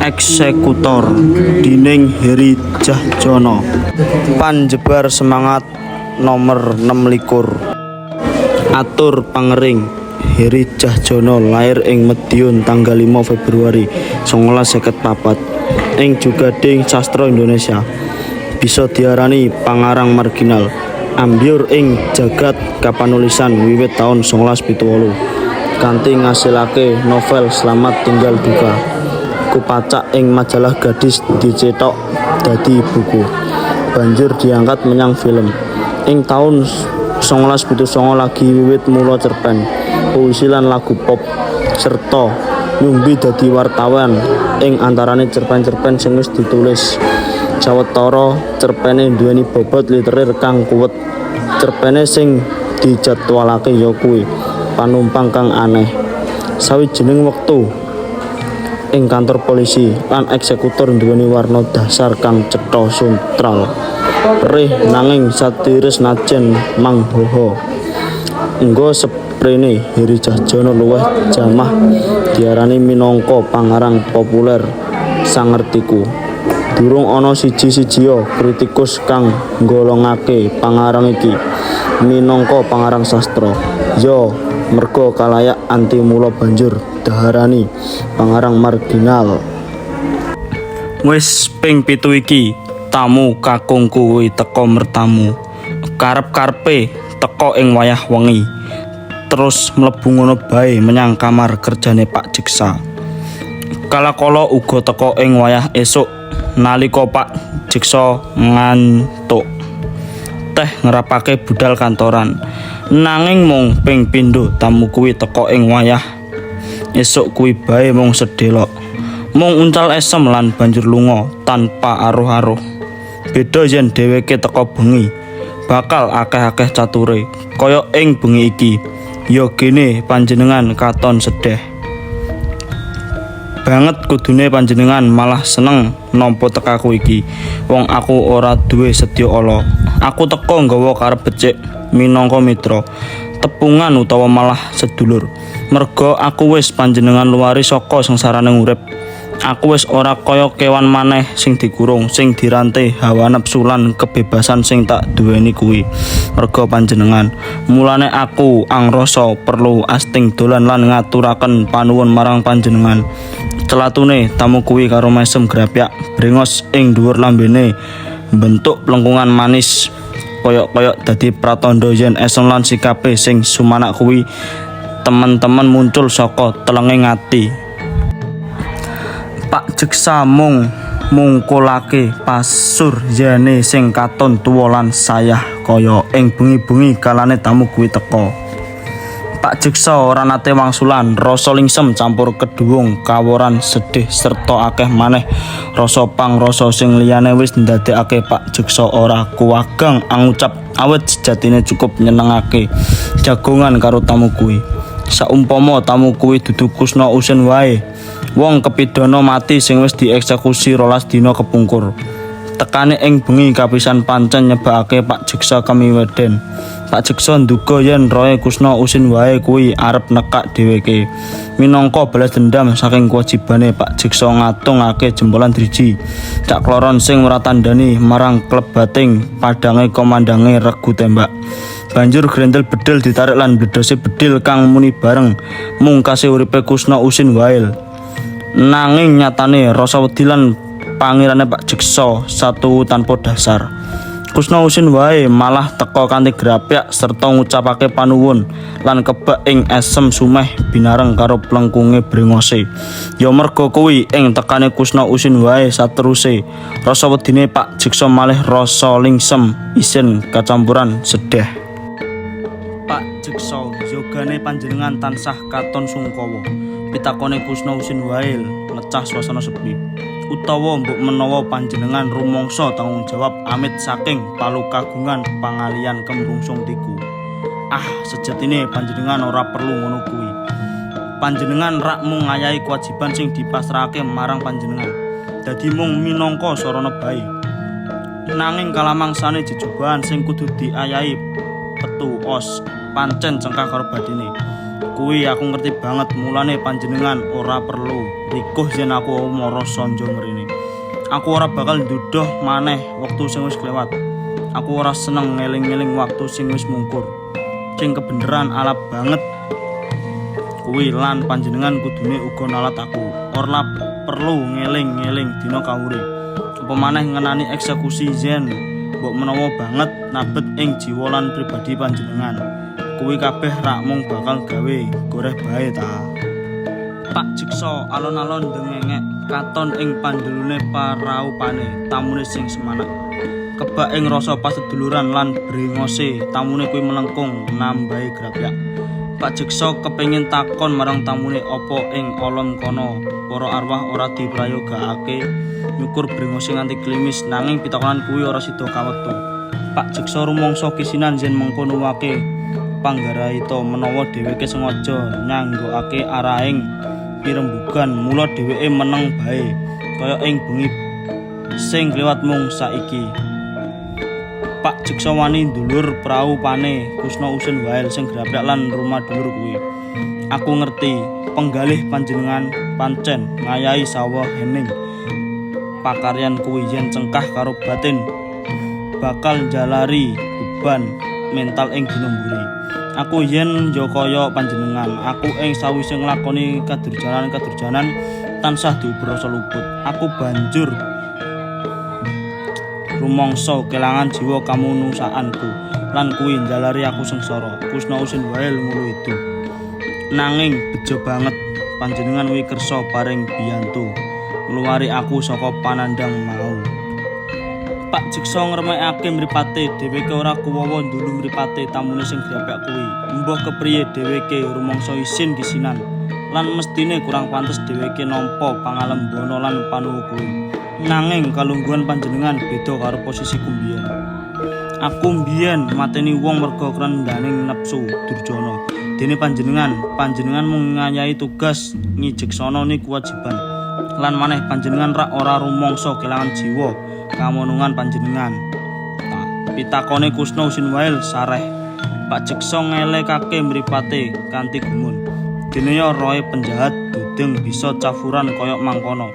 Eksekutor dening Heri Tjahjono. Panjebar semangat nomer 26. Atur pangering. Heri Tjahjono lair ing Madiun tanggal 5 Februari 1954. Ing jugading sastra Indonesia bisa diarani pangarang marginal. Ambyur ing jagad kapanulisan wiwit taun 1978 kanthi ngasilake novel Slamat Tinggal Duka. Kupacak ing majalah Gadis, dicethok dadi buku, banjur diangkat menyang film. Ing taun 1979 lagi wiwit mula cerpen, puisi lan lagu pop serta nyumbi dadi wartawan. Ing antarane cerpen-cerpen sing wis ditulis, sawetara cerpene nduweni bobot literer kang kuwet. Cerpene sing dijadwalake yakuwi Panumpang Kang Aneh, Sawijining Wektu, Ing Kantor Polisi, lan Eksekutor nduweni warna dhasar kang cetha, sentral, perih nanging satiris najan manghoho. Engga seprene Heri Tjahjono luwih jamah diarani minangka pangarang populer. Sangertiku, durung ana siji-sijia kritikus kang nggolongake pangarang iki minangka pangarang sastra. Ya merga khalayak anti mula banjur diarani pangarang marginal. Wis ping 7 iki tamu kakung kuwi teka mertamu. Karep-karepe teka ing wayah wengi. Terus mlebu ngono bae menyang kamar kerjane Pak Jeksa. Kala-kala uga teka ing wayah esuk nalika Pak Jeksa ngantuk. Teh ngrapake budal kantoran. Nanging mung ping pindho tamu kuwi teka ing wayah esuk kuwi bae mung sedelok. Mung uncal esem lan banjur lunga tanpa aruh-aruh. Beda yen dheweke teka bengi, bakal akeh-akeh cature. Kaya ing bengi iki, yogene panjenengan katon sedih banget, kudune panjenengan malah seneng nampa tekaku iki. Wong aku ora duwe setya ala. Aku teka nggawa karep becik minangka mitra, tepungan utawa malah sedulur. Merga aku wis panjenengan luari saka sengsarane urip. Aku wis ora kaya kewan maneh sing dikurung, sing dirante hawa nepsu lan kebebasan sing tak duweni kuwi merga panjenengan. Mulane aku angrasa perlu asting dolan lan ngaturaken panuwun marang panjenengan. Celatune tamu kuwi karo mesem grapyak brengos ing dhuwur lambene bentuk plengkungan manis, koyok-koyok dadi pratandha yen esem lan sikape sing sumanak kuwi temen-temen muncul saka telenging ati. Pak Jeksa mung mungkulake pasuryane sing katon tuwa lan sayah kaya ing bengi-bengi kalane tamu kuwi teka. Pak Jeksa ora nate wangsulan. Rasa lingsem campur keduwung kaworan sedih serta akeh maneh rasa pangrasa sing liyane wis ndadekake Pak Jeksa ora kuwagang angucap, awit sejatine cukup nyenengake jagongan karo tamu kuwi. Saumpama tamu kuwi dudu Kusno Usin wae, wong kepidana mati sing wis dieksekusi 12 dina kepungkur. Tekane ing bengi kapisan pancen nyebabake Pak Jeksa kemiweden. Pak Jeksa nduga yen rohe Kusno Usin wae kuwi arep nekak dheweke. Minangka balas dendam saking kewajibane, Pak Jeksa ngatungake jempolan driji cak kloron sing mratandani marang klebating padange komandange regu tembak. Banjur grendel bedil ditarik lan bledose bedil kang muni bareng mungkase uripe Kusno Usin Wail. Nanging nyatane rasa wedi lan pangirane Pak Jeksa satu tanpa dasar. Kusno Usin wae malah teka kanthi grapyak serta ngucapake panuwun lan kebak ing esem sumeh binareng karo plengkunge brengose. Ya merga kuwi, ing tekane Kusno Usin wae sateruse rasa wedine Pak Jeksa malih rasa lingsem isin kacampuran sedih. "Pak Jeksa, yogane panjenengan tansah katon sungkawa," pitakone Kusno Usin Wail mecah suasana sepi. "Utawa mbok menawa panjenengan rumangsa tanggung jawab amit saking palukagungan pangalihan kemrungsung tiku? Ah, sejatine panjenengan ora perlu ngono kuwi. Panjenengan rak mung ngayahi kewajiban sing dipasrahake marang panjenengan. Dadi mung minangka sarana bae. Nanging kalamangsane jejubahan sing kudu diayahi petu os pancen cengkah karo bathine. Kuwi aku ngerti banget, mulane panjenengan ora perlu rikuh yen aku mara sonjo mrene. Aku ora bakal nduduh maneh wektu sing wis klewat. Aku ora seneng ngeling-eling waktu sing wis mungkur. Sing kebeneran alap banget kuwi lan panjenengan kudune uga nalat aku. Ora perlu ngeling-ngeling dina kawuri. Apa maneh ngenani eksekusi yen mbok menawa banget nabet ing jiwa lan pribadi panjenengan. Kuwi kabeh rak mung bakal gawe goreh bae ta. Pak Jeksa alon-alon ndengengek katon ing pandelune paraupane tamune sing semanak. Kebak ing rasa paseduluran lan brengose tamune kuwi melengkung nambahi grapyak. Pak Jeksa kepengin takon marang tamune apa ing alam kono para arwah ora diprayogakake nyukur brengose nganti klimis, nanging pitakonan kuwi ora sida kawektu. Pak Jeksa rumangsa kisinan yen mengko nuwuhake panggraita menawa dheweke sengaja nyanggokake arahing pirembugan, mula dheweke meneng bae kaya ing bengi sing kliwat mung saiki. Pak Jeksa wani ndulur praupane Kusno Usin Wael sing grapyak lan rumah dulur kuwi. Aku ngerti penggalih panjenengan pancen ngayahi sawah hening pakaryan kuwi yen cengkah karo batin bakal njalari beban mental ing dina mburi. Aku yen ya kaya panjenengan, aku ing sawise nglakoni kadurjanan-kadurjanan tansah diuber rasa luput. Aku banjur rumangsa kelangan jiwa kamunusaanku lan kuwi njalari aku sengsara. Kusno Usin Wael ngulu itu. Nanging bejo banget panjenengan kuwi kersa paring biyantu ngluwari aku saka panandhang mau. Pak Jeksa ngremekake mripate, dheweke ora kuwawa ndulu mripate tamune sing grapyak kuwi. Embuh kepriye dheweke rumangsa isin kisinan lan mestine kurang pantes dheweke nampa pangalembana lan panuwu kuwi. Nanging kalungguhan panjenengan beda karo posisiku mbiyen. Aku mbiyen mateni wong merga krendaning nepsu durjana. Dene panjenengan, panjenengan mung ngayahi tugas ngijeksana ni kewajiban. Lan maneh panjenengan rak ora rumangsa kelangan jiwa kamonungan panjenengan. Nah, pitakone Kusno Usin Wael sareh. Pak Jeksa ngelekake mripate kanthi gumun. Dene ya roe penjahat dudeng bisa cafuran koyok mangkono.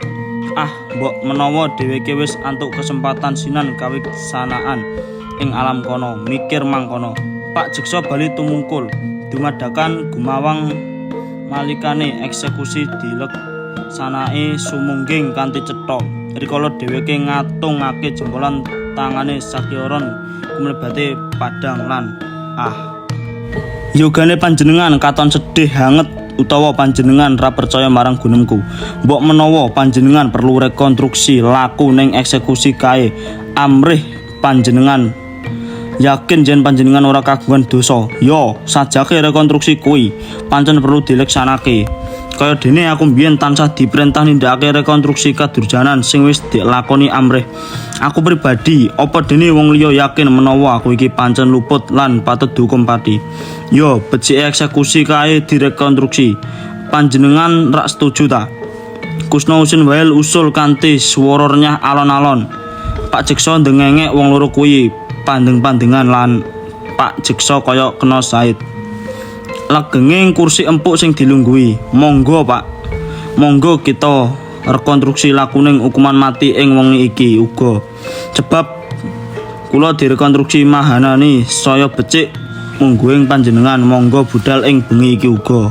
Ah, mbok menawa dheweke wis antuk kesempatan sinan kawiksanaan ing alam kono, mikir mangkono. Pak Jeksa bali tumungkul dumadakan gumawang malikane eksekusi dileksanake sumungging kanthi cetha. Rikala dheweke ngatungake jempolan tangane sakioron kumlebate padhang lan ah. Yogane panjenengan katon sedih hanget utawa panjenengan ra percaya marang gunemku. Mbok menawa panjenengan perlu rekonstruksi laku ning eksekusi kae amrih panjenengan yakin yen panjenengan ora kagungan dosa. Yo, sajake rekonstruksi kuwi pancen perlu dileksanake. Kaya dene aku mbiyen tansah diperintah nindakake rekonstruksi kadurjanan sing wis dilakoni amrih aku pribadi, apa dene wong liya yakin menawa aku iki pancen luput lan patut dihukum pati. Yo, becike eksekusi kae direkonstruksi. Panjenengan rak setuju ta? Kusno Usin Wael usul kanthi swara renyah alon-alon. Pak Jeksa ndengengek, wong loro kuwi pandeng-pandengan lan Pak Jeksa kaya kena sait. Legenging kursi empuk sing dilungguhi. Monggo, Pak. Monggo kita rekonstruksi lakuning hukuman mati ing wengi iki uga. Sebab kula direkonstruksi mahanani saya becik mungguhing panjenengan monggo budal ing bengi iki uga.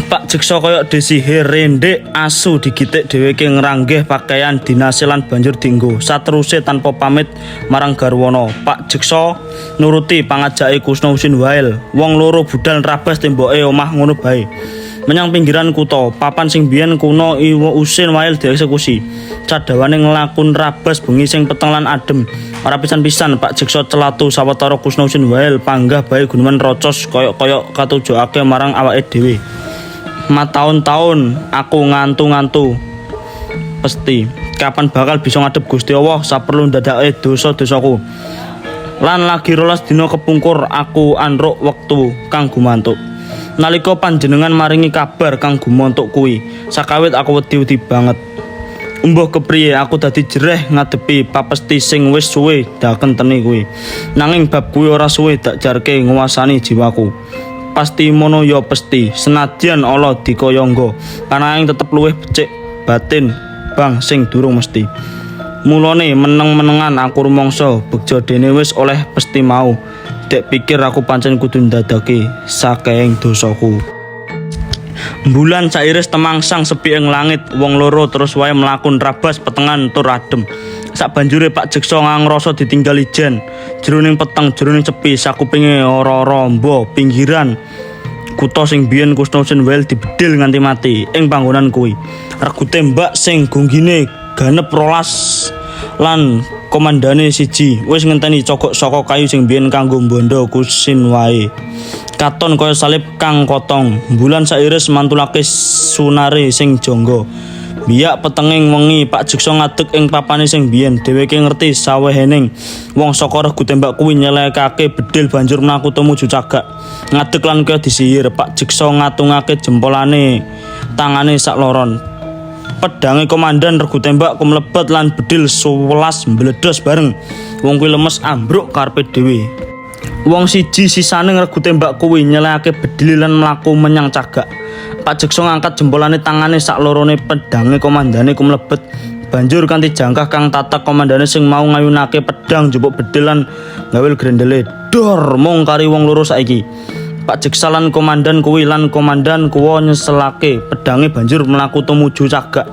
Pak Jeksa kaya disihir rendhek asu digitik, dheweke ngranggeh pakaian dinase lan banjur dienggo. Sateruse tanpa pamit marang garwana, Pak Jeksa nuruti pangajake Kusno Usin Wael. Wong loro budal nrabas temboke omah ngono bae. Menyang pinggiran kutha, papan sing biyen kuno Iwo Usin Wael dieksekusi. Sadawane nglakun rabas bengi sing peteng lan adem. Ora pisan-pisan Pak Jeksa celatu sawetara Kusno Usin Wael panggah bae guneman rocos koyok-koyok katujokake marang awake dhewe. Mataun-taun aku ngantu-ngantu pesti kapan bakal bisa ngadep Gusti Allah saperlu ndadake dosa-dosaku. Lan lagi 12 dina kepungkur aku anruk wektu kang gumantuk. Nalika panjenengan maringi kabar kang gumantuk kuwi, sakawit aku wedi-wedi banget. Embuh kepriye aku dadi jereh ngadepi papesti sing wis suwe dakenteni kuwi. Nanging bab kuwi ora suwe dak jarke nguasani jiwaku. pasti mono ya pesti, senadyan ala dikayangga, ananging tetep luwih becik batin bang sing durung mesti. Mulane meneng-menengan aku rumangsa begja dene wis oleh pesti mau. Dek pikir aku pancen kudu ndadake sakehing dosaku. Bulan sairis temangsang sepi ing langit, wong loro terus wae mlaku nrabas petengan tur adem. Sabanjure Pak Jeksa ngrasa ditinggal ijen. Jroning peteng, jroning sepi, sakupinge ora-ora amba pinggiran kutha sing biyen Kusno Wel dibedil nganti mati ing panggonan kuwi. Regu tembak sing gonggine ganep 12 lan komandane siji wis ngenteni cogok saka kayu sing biyen kanggo bondo kusin wae. Katon kaya salib kang kotong. Bulan sairis mantulake sunare sing jangga. Biyak petenging wengi Pak Jeksa ngadeg ing papane sing biyen. Dheweke ngerti sawehening wong saka regu tembak kuwi nyelekake bedil banjur mlaku tumuju cagak. Ngadeg lan kaya disihir, Pak Jeksa ngatungake jempolane tangane sak loron. Pedange komandan regu tembak kumlebet lan bedil 11 mbledos bareng. Wong kuwi lemes ambruk karepe dhewe. Wong siji sisane regu tembak kuwi nyelehake bedil lan mlaku menyang cagak. Pak Jeksa ngangkat jempolane tangane sak lorone, pedange komandane kumlebet. Banjur kanthi jangkah kang tatak komandane sing mau ngayunake pedang njupuk bedil lan gawil grendele. Dor, mung kari wong loro saiki. Pak Jeksa lan komandan kuwi lan komandan kuwa nyeselake pedange banjur mlaku tumuju cagak.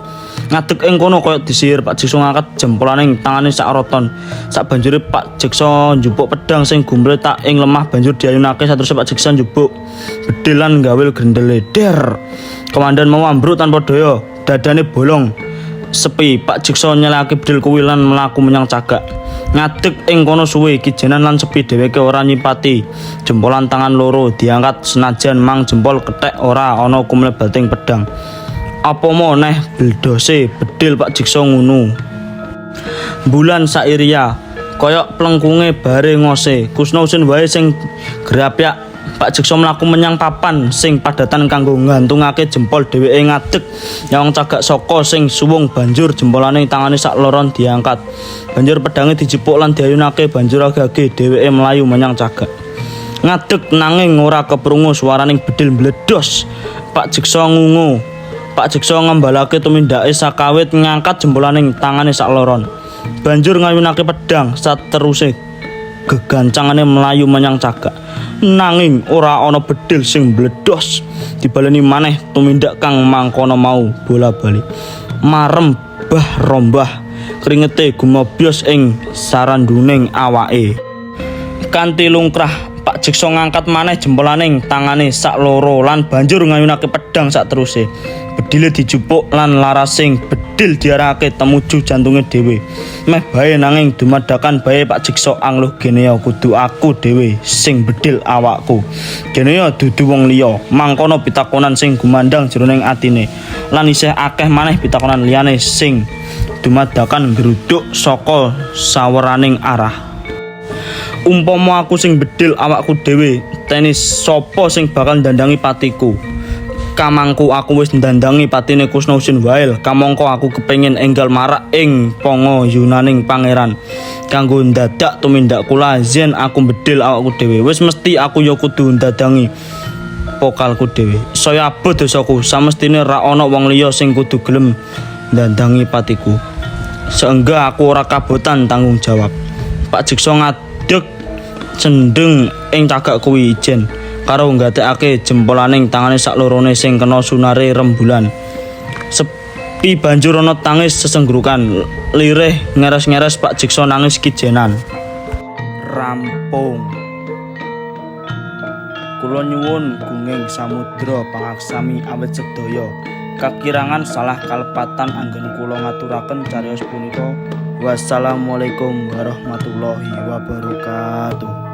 Ngadeg ing kono kaya disihir, Pak Jeksa ngangkat jempolane tangane sak roton. Sabanjure Pak Jeksa njupuk pedang sing gumletak ing lemah banjur diayunake. Sateruse Pak Jeksa njupuk bedil lan gawil grendele. Der. Komandan mau ambruk tanpa daya, dadane bolong. Sepi, Pak Jeksa nyelehake bedil kuwi lan mlaku menyang cagak. Ngadeg ing kono suwe kijenan lan sepi, dheweke ora nyipati. Jempolan tangan loro diangkat senajan mang jempol kethek ora ana kumlebating pedang. Apa maneh bledose bedil Pak Jeksa ngunu. Bulan sairia koyok plengkunge bare ngose. Kusno usin wae sing grapyak. Pak Jeksa mlaku menyang papan sing padatan kanggo nggantungake jempol. Dheweke ngadeg nyawang cagak saka sing suwung, banjur jempolane tangane sak loron diangkat. Banjur pedange dijupuk lan diayunake, banjur age-age dheweke mlayu menyang cagak. Ngadeg nanging ora keprungu suaraning bedil mbledos. Pak Jeksa ngungu. Pak Jeksa ngembalake tumindake sakawit ngangkat jempolaning tangane sak loron. Banjur ngayunake pedang, sateruse gegancangane mlayu menyang cagak. Nanging ora ana bedil sing mbledos. Dibaleni maneh tumindak kang mangkono mau bola-bali. Marem bah rombah, kringete gumobyos ing saranduning awake. Kanthi lungkrah Pak Jeksa ngangkat maneh jempolaning tangane sak loro lan banjur ngayunake pedang sateruse. Bedile dijupuk lan larasing bedil diarahake temuju jantunge dhewe. Meh bae nanging dumadakan bae Pak Jeksa angluh, "Geneya kudu aku dhewe sing bedil awakku. Geneya dudu wong liya." Mangkono pitakonan sing gumandang jroning atine. Lan isih akeh maneh pitakonan liyane sing dumadakan nggeruduk saka saweraning arah. Umpama aku sing bedil awakku dhewe, tenis sapa sing bakal ndandangi patiku? Kamangku aku wis ndandangi patine Kusno Usin Wail, kamangka aku kepengin enggal marak ing pangayunaning pangeran. Kanggo ndadak tumindak kula yen aku bedil awakku dhewe, wis mesti aku ya kudu ndandangi pokalku dhewe. Saya abot dosaku, samestine ra ana wong liya sing kudu gelem ndandangi patiku. Seenggak aku ora kabotan tanggung jawab. Pak Jeksa ngadeg cendeng ing cagak kuwi ijen karo nggatekake jempolaning tangane sak lorone sing kena sunare rembulan. Sepi, banjur ana tangis sesenggrukan. Lirih ngeres-ngeres Pak Jeksa nangis kijenan. Rampung. Kula nyuwun gunging samudra pangaksami awit sedaya kakirangan salah kalepatan anggen kula ngaturaken cariyos punika. Wassalamualaikum warahmatullahi wabarakatuh.